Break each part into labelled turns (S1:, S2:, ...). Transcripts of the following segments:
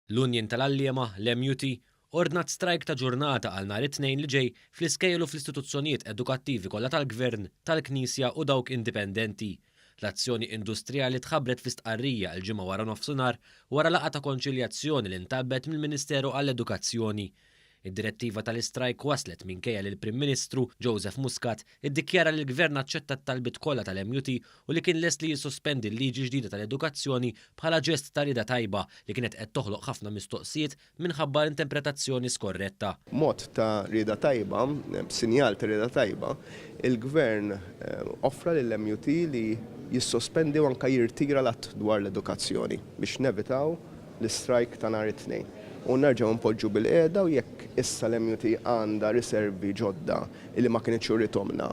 S1: L-Union tal-Għalliema, l-MUT, ordnat strajk ta' ġurnata għal nhar it-Tnejn li ġej fl-iskejjel u fl-istituzzjonijiet edukattivi kollha tal-Gvern, tal-Knisja u dawk indipendenti. L-azzjoni industrijali tħabbret fi stqarrija l-Ġimgħa waranofsinhar wara laqgħa ta' konċiljazzjoni li ntalbet mill-Ministeru għall-Edukazzjoni. Id-direttiva tal-istrajk waslet minkejja li l-Prim Ministru, Joseph Muscat, iddikjara li l-Gvern aċċetta t-talbiet kollha tal-MUT u li kien lest li jissospendi l-liġi ġdida tal-edukazzjoni bħala ġest ta' rieda tajba li kienet qed toħloq ħafna mistoqsijiet minħabba interpretazzjoni skorretta.
S2: B'mod ta' rieda tajba, b'sinjal ta' rieda tajba, il-Gvern offra lill-MUT li jissospendi u anke jirtira l-Att dwar l-Edukazzjoni biex nevitaw l-istrajk ta' nhar it-Tnejn u nerġgħu npoġġu bilqiegħda u jekk issa l-MUT għandha riservi ġodda li ma kinitx urithomlna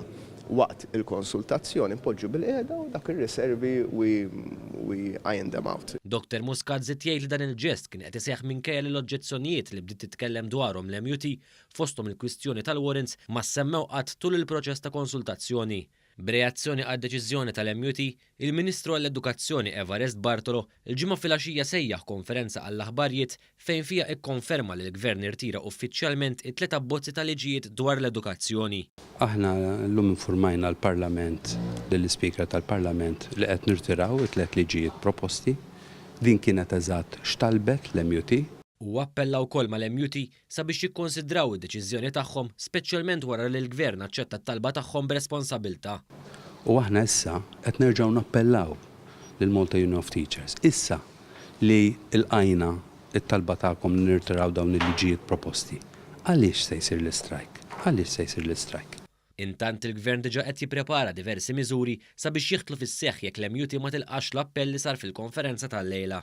S2: waqt il-konsultazzjoni, npoġġu bilqiegħda u dak ir-riservi we we iron them out.
S1: Dottor Muscat żied jgħid li dan il-ġest kien qed iseħħ minkejja li l-oġġezzjonijiet li bdiet titkellem dwarhom l-MUT, fosthom il-kwistjoni tal-warrants, ma ssemmew qatt tul il-proċess ta' konsultazzjoni. B'reazzjoni għad-deċiżjoni tal-MUT, il-Ministru għall-Edukazzjoni Evarist Bartolo l-Ġimgħa filgħaxija sejjaħ konferenza għall-aħbarjiet fejn fiha ikkonferma li l-Gvern irtira uffiċjalment it-tliet abbozzi ta' liġijiet dwar l-edukazzjoni.
S3: Aħna llum infurmajna l-Parlament, lill-Ispeaker tal-Parlament li qed nirtiraw it-tliet liġijiet proposti. Din kienet eżatt x'talbet l-MUT.
S1: Huwa appella wkoll mal-MUT sabiex jikkonsidraw id-deċiżjoni tagħhom speċjalment wara li l-Gvern aċċetta t-talba tagħhom b'responsabilità.
S3: U aħna issa qed nerġgħu nappellaw lill-Malta Union of Teachers, issa li lqajna t-talba tagħkom li nirtiraw dawn il-liġijiet proposti, għaliex se jsir l-istrajk? Għaliex se jsir l-istrajk?
S1: Intant il-Gvern diġà qed jipprepara diversi miżuri sabiex jidħlu fis-seħħ jekk l-MUT ma tilqax l-appell li sar fil-konferenza tal-lejla.